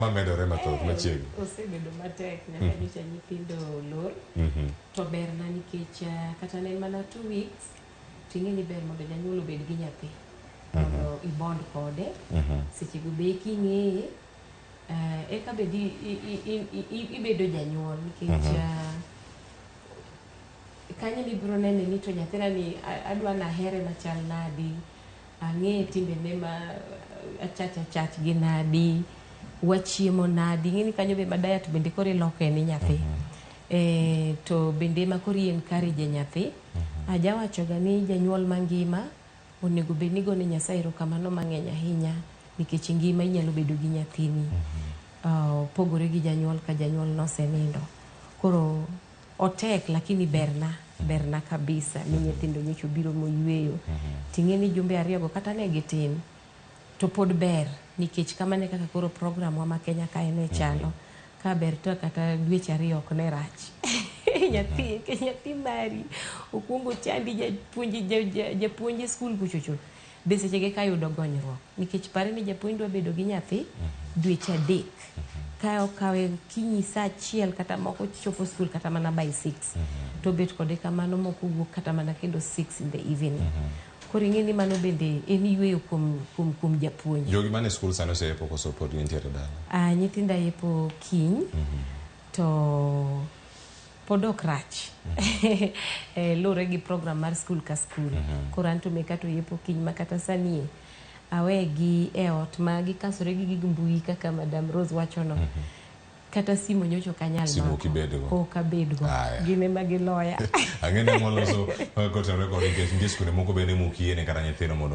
Mamedore mathoth machiegni. Osebedo matek nyaka nyocha nyithindo olor. To berna nikech kata ne en mana 2 weeks, ting'e ni ber mondo janyuol obed gi nyathi mondo ibond kode sechego be king'eye, eka bed ibedo janyuol, nikech kanyo mibiro nene ni to nyathina ni adwa nahere machal nadi, ang'e timbene ma achach achach gi nadi, wachiemo nadi. Ing'e ni kanyo be ma diet bende koro iloke ni nyathi. To bende ma koro i encourage nyathi. Ajawacho ga ni janyuol mangima onego bed ni gone Nyasaye erokamano mang'eny ahinya, nikech ngima inyalo bedo gi nyathini pogore gi janyuol ka janyuol nosenindo. Koro otek, lakini berna, berna kabisa ni nyithindo nyocha obiro moyweyo. Ting'e ni jumbe ariyogo kata ne gitin to pod ber, nikech kamano e kaka koro program wa ma Kenya kae ne chalo. Ka ber to kata dweche 2 ok ne rach nyathi, nikech nyathi mari okuongo chandi japuonj japuonj e skul kuchocho be sechege ka yudo gonyruok, nikech pare ni japuonj dwa bedo gi nyathi dweche 3 ka okawe kinyi saa 1, kata moko chopo skul kata mana by 6, to bet kode kamano, moko wuok kata mana kendo 6 in the evening. Koro ing'e ni mano bende en yweyo kuom japuonj. Jogi mane skul sani oseyepo koso pod gintiere dala? Ah, nyithinda yepo kiny, to pod ok rach. Luwore gi program mar skul ka skul. Koro an to meka to yepo kiny, ma kata sani e awegi e ot ma gikasore gi gig mbui kaka Madam Rose wachono. Kata simu nyocha ok anyal Simu mako. ok ibedgo. Ok abedgo. Aya. Gin ema giloya. Ang'e ni waloso kotenore kod, nikech nitie skunde moko bende mokiyiene kata nyithindo mondo